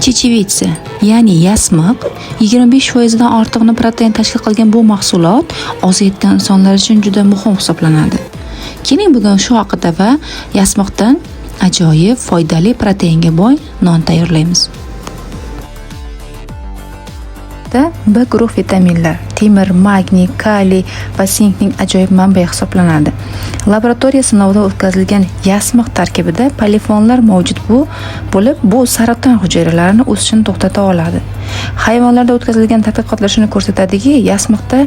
Чечевица, ya'ni yasmiq, 25% dan ortig'ini protein tashkil qilgan bu mahsulot ozayotgan insonlar uchun juda muhim hisoblanadi. Keling, bugun shu haqida va yasmiqdan ajoyib foydali proteinga boy non tayyorlaymiz. B guruh vitaminlar, temir, magniy, kaliy va sinkning ajoyib manbai hisoblanadi. Laboratoriya sinovida o'tkazilgan yasmiq tarkibida polifonlar mavjud bu bo'lib, bu saraton hujayralarini o'sishini to'xtata oladi. Hayvonlarda o'tkazilgan tadqiqotlar shuni ko'rsatadiki, yasmiqda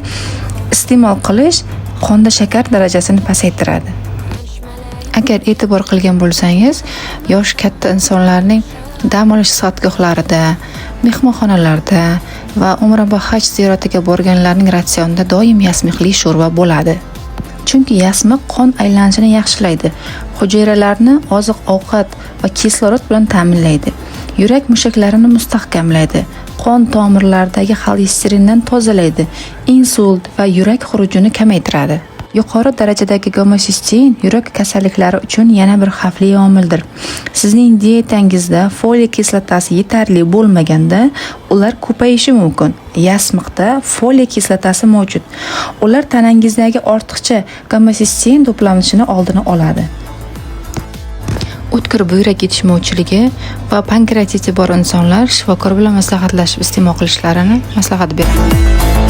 iste'mol qilish qonda shakar darajasini pasaytiradi. Agar e'tibor qilgan bo'lsangiz, yoshi katta insonlarning dam olish soatgohlarida, mehmonxonalarda va umra va haj ziyoratiga borganlarning ratsionida doim yasmiqli sho'rva bo'ladi. Chunki yasmiq qon aylanishini yaxshilaydi, hujayralarni oziq-ovqat va kislorod bilan ta'minlaydi, yurak mushaklarini mustahkamlaydi, qon tomirlaridagi xolesterindan tozalaydi, insult va yurak xurujini kamaytiradi. Yuqori darajadagi gomosistein yurak kasalliklari uchun yana bir xavfli omildir. Sizning dietangizda foliy kislotasi yetarli bo'lmaganda, ular ko'payishi mumkin. Yasmiqda foliy kislotasi mavjud. Ular tanangizdagi ortiqcha gomosistein to'planishini oldini oladi. O'tkir buyrak yetishmovchiligi va pankreatiti bor insonlar shifokor bilan maslahatlashib iste'mol qilishlarini maslahat beraman.